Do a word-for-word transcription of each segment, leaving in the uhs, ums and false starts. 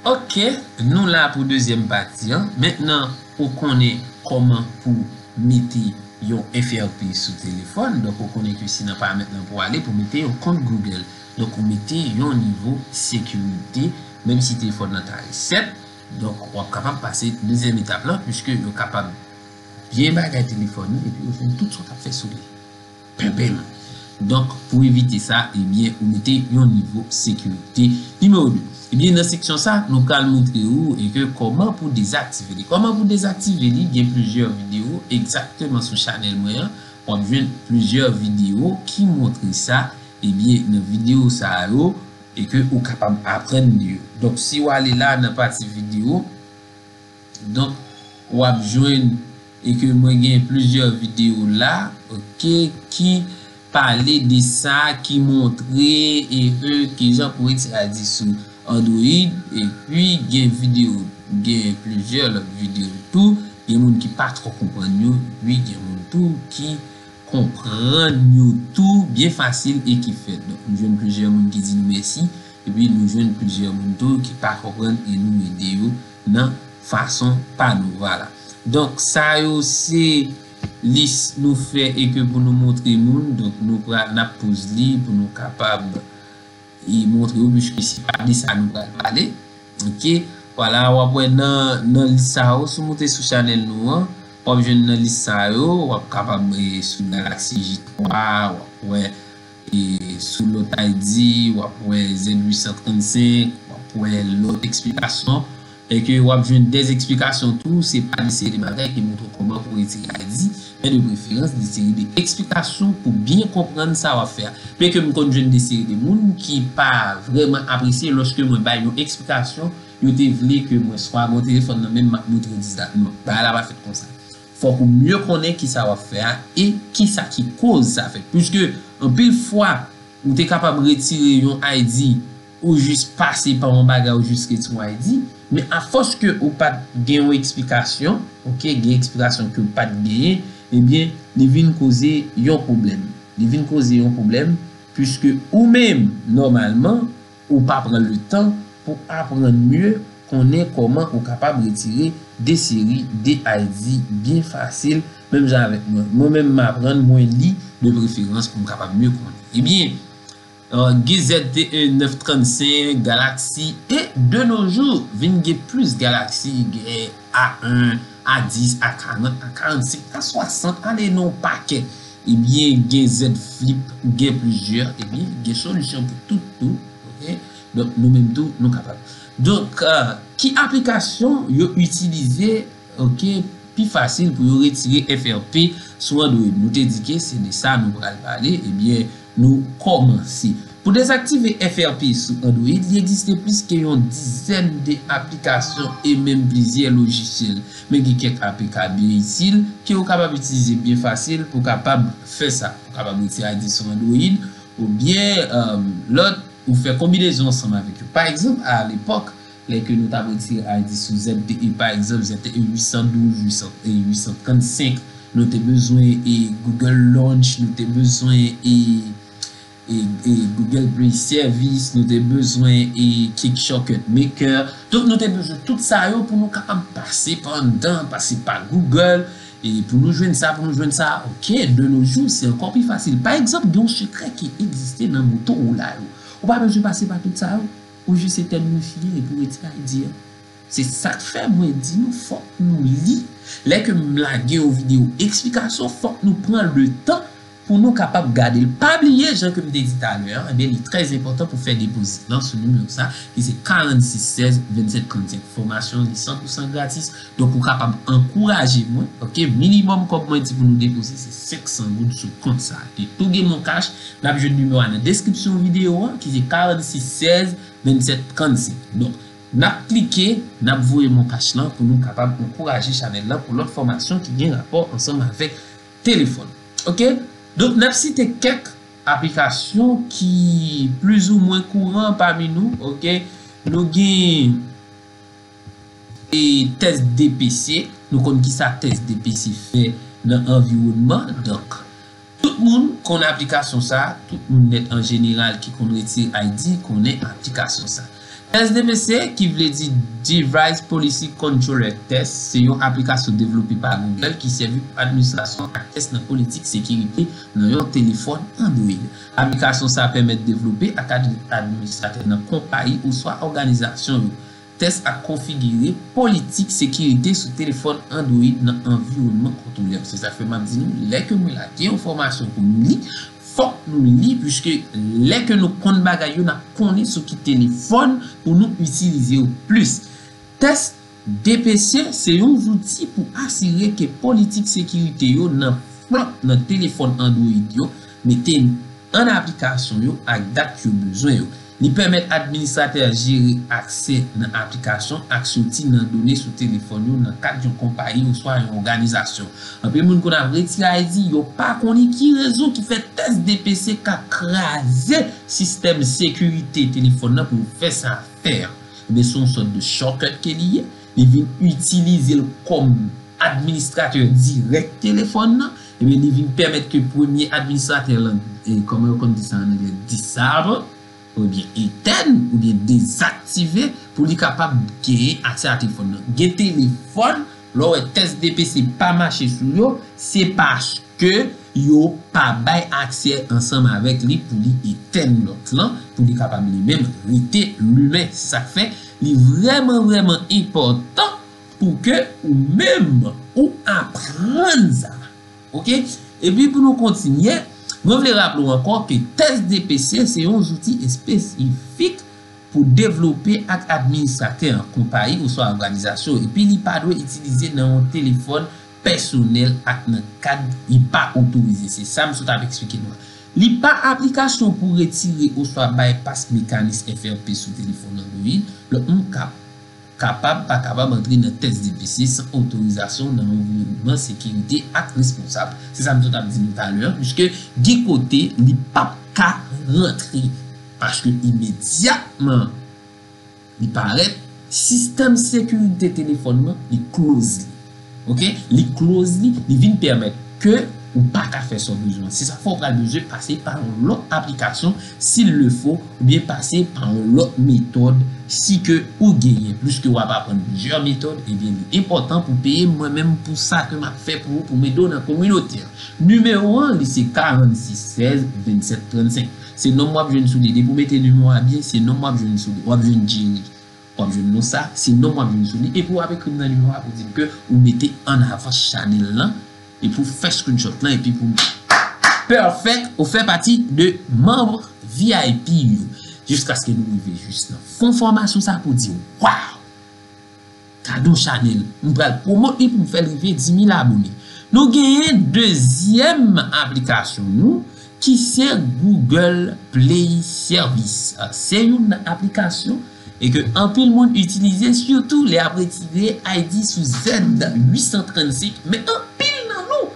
Ok, nou la pou dezyèm pati an. Mentnan, ou konnen kòman pou mete yon F R P sou telefòn. Donk, ou konnen ke se nan paramèt lan pou w ale pou mete yon kont Google. Donk, ou mete yon nivo sekirite, menm si telefòn nan ta resèt. Donk, w ap kapab pase dezyèm etap lan, piske yo kapab byen bagay telefòn nan, epi yo jwenn tout sa w t ap fè sou li. Penpenm. Donk, pou evite sa, ebyen, ou mete yon nivo sekirite. Nimewo de. Ebyen, nan seksyon sa, nou pral montre ou e ke kòman pou dezaktive li. Kòman pou dezaktive li, gen plizyè videyo egzakteman sou chanèl mwen an. W ap jwenn plizyè videyo ki montre sa. Ebyen, nan videyo sa yo, e ke ou kapab aprann de yo. Donk, si w ale la nan pati videyo, donk, w ap jwenn e ke mwen gen plizyè videyo la, ok, ki pale de sa, ki montre e ke kijan pou retire I D sou Android, epi gen videyo, gen plizyè lòt videyo tou, gen moun ki pa twò konprann yo, epi gen moun tou ki konprann yo tou byen fasil e ki fèt. Donk, nou jwenn plizyè moun ki di nou mèsi, epi nou jwenn plizyè moun tou ki pa konprann e nou ede yo nan fason pa nou. Vwala. Donk, sa yo se lis nou fè e ke pou nou montre moun. Donk, nou pral, n ap poz li pou nou kapab e montre yo, piske se pa de sa nou pral pale. Ok, vwala, w ap wè nan, nan lis sa yo, si w moute sou chanèl nou an, w ap jwenn nan lis sa yo, w ap kapab e sou Galaxy J twa, w ap wè e sou lòt I D, w ap wè Z uit san trannsenk, w ap wè lòt eksplikasyon. E ke w ap jwenn dè eksplikasyon tou, se pa de seri de bagay ki montre w kòman pou retire I D, men de preferans de seri de eksplikasyon pou byen konprann sa w ap fè a. Byenke m konn jwenn de seri de moun ki pa vrèman apresye lòske mwen bay yon eksplikasyon, yo te vle ke mwen swa gon telefòn nan men m, m ap montre yo dizak. Non, bagay la pa fèt konsa. Fòk ou mye konnen kisa w ap fè a e kisa ki koz sa fèt. Piske anpil fwa, ou te kapab retire yon I D, ou jis pase pa yon bagay, ou jis retire yon I D, men afòs ke ou pa t gen yon eksplikasyon, ok, gen eksplikasyon ke w pa t genyen, ebyen, li vin koze yon pwoblèm. Li vin koze yon pwoblèm, piske ou menm, nòmalman, ou pa pran le tan pou aprann mye konnen kòman ou kapab retire de seri de I D byen fasil, menm jan avèk mwen. Mwen menm, m aprann, mwen li de preferans pou m kapab mye konnen. Ebyen, euh, gen Z T E nèf trannsenk, Galaxy, e de nos jours, vin gen plis Galaxy, gen A yen, A dis, A karant, A karannsenk, A swasant, ale nan yon pakèt. Ebyen, gen Z Flip, gen plizyè, ebyen, gen solisyon pou tout tou, ok? Donk, nou menm tou, nou kapab. Donk, euh, ki aplikasyon yo itilize, ok, pi fasil pou yo retire F R P sou Android? Nou te di ke se de sa nou pral pale, ebyen, nou kòmanse. Pou dezaktive F R P sou Android, li egziste plis ke yon dizèn de aplikasyon e menm plizyè lojisyèl. Men gen kèk A P K byen itil ke ou kapab itilize byen fasil pou kapab fè sa. Ou kapab retire I D sou Android oubyen, euh, lòt, ou fè konbinezon ansanm avèk yo. Pa egzanp, alepòk, lè ke nou t ap retire I D sou Z T E, pa egzanp, Z T E uit san douz, uit san, e uit san trannsenk, nou te bezwen e Google Launch, nou te bezwen e, e, e Google Play Service, nou te bezwen e kèk Shortcut Maker. Donk, nou te bezwen tout sa yo pou nou kapab pase pa anndan, pase pa Google, e pou nou jwenn sa, pou nou jwenn sa. Ok, de nos jours, se ankò pi fasil. Pa egzanp, gen yon sekrè ki egziste nan moto ou la yo. Ou pa bezwen pase pa tout sa yo. Ou jis etèn wifi an epi w retire I D an. Se sa k fè mwen di nou fòk nou li. Lè ke m lage yon videyo eksplikasyon, fòk nou pran le tan pou nou kapab gade l. Pa bliye, jan ke m te di talè a, ebyen, li trè enpòtan pou fè depozit lan sou nimewo sa, ki se karannsis sèz vennsèt trannsenk. Fòmasyon an li san pou san gratis. Donk, ou kapab ankouraje mwen, ok? Minimòm kòb mwen di pou nou depoze, se senk san goud sou kont sa. Li tou gen MonCash, n ap jwenn nimewo a nan deskripsyon videyo an, ki se karannsis sèz vennsèt trannsenk. Donk, n ap klike, n ap voye MonCash lan pou nou kapab ankouraje chanèl lan pou lòt fòmasyon ki gen rapò ansanm avèk telefòn. Ok? Donk, n ap site kèk aplikasyon ki plizoumwen kouran pami nou, ok? Nou gen e tès D P C, nou konn kisa tès D P C fè nan anviwònman. Donk, tout moun konn aplikasyon sa, tout moun nèt an jeneral ki konn retire I D konnen aplikasyon sa. Test D P C, ki vle di Device Policy Controller Test, se yon aplikasyon devlope pa Google ki sèvi pou administrasyon ak tès nan politik sekirite nan yon telefòn Android. Aplikasyon sa a pèmèt devlope ak ad-, administratè nan konpayi oswa òganizasyon yo tès ak konfigire politik sekirite sou telefòn Android nan anviwònman kontwole. Se sa k fè m ap di nou, lè ke mwen la gen yon fòmasyon pou nou li, fòk nou li, piske lè ke nou konn bagay yo, n ap konnen sou ki telefòn pou nou itilize yo plis. Tès D P C se yon zouti pou asire ke politik sekirite yo nan flòp nan telefòn Android yo mete an aplikasyon yo ak dat yo bezwen yo. Li pèmèt administratè jere aksè nan aplikasyon ak soti nan done sou telefòn yo nan kad yon konpayi oswa yon òganizasyon. Anpil moun konn ap retire I D, yo pa konnen ki rezon ki fè tès D P C ka kraze sistèm sekirite telefòn nan pou yo fè sa fè an. Men se yon sòt de shortcut ke li ye. Li vin itilize l kòm administratè dirèk telefòn nan. Ebyen, li vin pèmèt ke premye administratè lan, e, kòman yo konn di sa an anglè, disable, oubyen etèn, oubyen dezaktive, pou li kapab genyen aksè a telefòn nan. Gen telefòn, lè w wè tès D P C pa mache sou yo, se paske yo pa bay aksè ansanm avèk li pou li etèn lòt lan, pou li kapab li menm rete limen. Se sa k fè li vrèman, vrèman enpòtan pou ke ou menm ou aprann sa. Oke? Epi pou nou kontinye, mwen vle raple w ankò ke tès D P C se yon zouti espesifik pou devlope ak administratè an konpayi oswa òganizasyon, epi li pa dwe itilize nan yon telefòn pèsonèl ak nan kad li pa otorize. Se sa m sot ap eksplike nou an. Li pa aplikasyon pou retire oswa bypass mekanis F R P sou telefòn Android. Lòt moun ka kapab pa kapab antre nan tès D P C san otorizasyon nan anviwònman sekirite ak responsab. Se sa m sot ap di nou talè a, piske gen kote li p ap ka rantre. Paske imedyatman li parèt, sistèm sekirite telefòn nan, li close li. Oke? Li close li, li vin pèmèt ke ou pa ka fè sa w bezwen. Se sa k fè w pral bezwen pase pa yon lòt aplikasyon, s'il le faut, oubyen pase pa yon lòt metòd, si ke ou genyen. Pliske w ap aprann plizyè metòd, ebyen, li enpòtan pou peye mwen menm pou sa ke m ap fè pou ou, pou m ede w nan kominote an. Nimewo an, li se karannsis sèz vennsèt trannsenk. Se non m w ap jwenn sou li. Depi w mete nimewo a byen, se non m w ap jwenn sou li. W ap jwenn Jerry. W ap jwenn non sa, se non m w ap jwenn sou li. Epi w ap ekri m nan nimewo a pou di m ke ou mete an avan chanèl lan, epi w fè screenshot lan, epi pou perfect, ou fè pati de manm V I P yo. Jiskaske nou rive jis nan fon fòmasyon sa pou di, waw! Gade yon chanèl, m pral pwomot li pou m fè l rive dis mil abone. Nou genyen dezyèm aplikasyon nou, ki se Google Play Service. Se youn nan aplikasyon e ke anpil moun itilize, sitou lè y ap retire I D sou Z uit san trannsenk, men anpil nan nou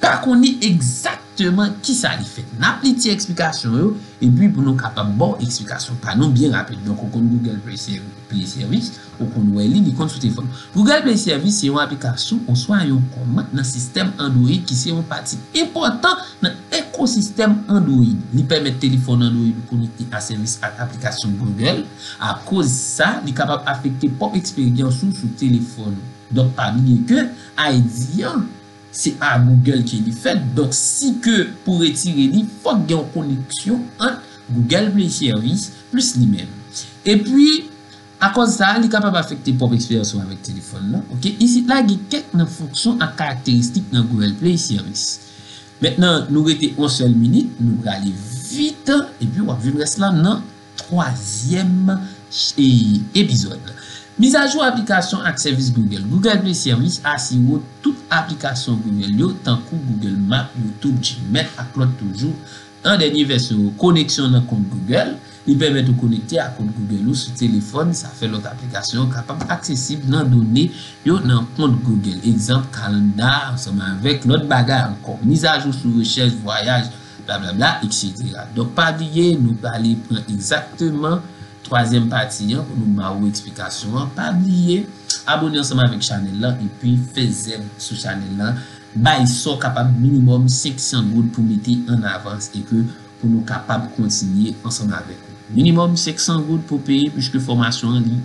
pa konnen egzakteman kisa li fè. N ap li ti eksplikasyon yo, epi pou nou kapab ba w eksplikasyon pa nou byen rapid. Donk, ou konn Google Play Serv-, Play Service, ou konn wè li, li konn sou telefòn. Google Play Service se yon aplikasyon oswa yon kòmand nan sistèm Android ki se yon pati enpòtan nan ekosistèm Android. Li pèmèt telefòn Android ou konekte a sèvis ak aplikasyon Google. Akoz sa, li kapab afekte pwòp eksperyans ou sou telefòn ou. Donk, pa bliye ke I D an, se a Google ke li fèt. Donk, si ke pou retire li, fòk gen yon koneksyon ant Google Play Service plis li menm. Epi, akoz sa, li kapab afekte pwòp eksperyans ou avèk telefòn nan. Oke, isit la, gen kèk nan fonksyon ak karakteristik nan Google Play Service. Mentnan, nou rete yon sèl minit, nou prale vit, epi w ap jwenn rès la nan twazyèm, e, epizòd. Mizajou aplikasyon ak sèvis Google. Google Play Service asire w tout aplikasyon Google yo, tankou Google Map, YouTube, Gmail ak lòt toujou. An dènye vèsyon yo, koneksyon nan kont Google. Li pèmèt ou konekte ak kont Google ou sou telefòn. Sa fè lòt aplikasyon yo kapab aksesib nan done yo nan kont Google. Egzanp, kalanda, ansanm avèk lòt bagay ankò. Mizajou sou rechèch, vwayaj, blablabla, etsetera. Donk, pa bliye, nou prale pran egzakteman twazyèm pati an pou nou ba ou eksplikasyon an. Pa bliye, abone ansanm avèk chanèl lan epi fè zèm sou chanèl lan. Bay sa w kapab, minimòm senk san goud pou mete an avans e ke pou nou kapab kontinye ansanm avèk ou. Minimòm senk san goud pou peye, piske fòmasyon an li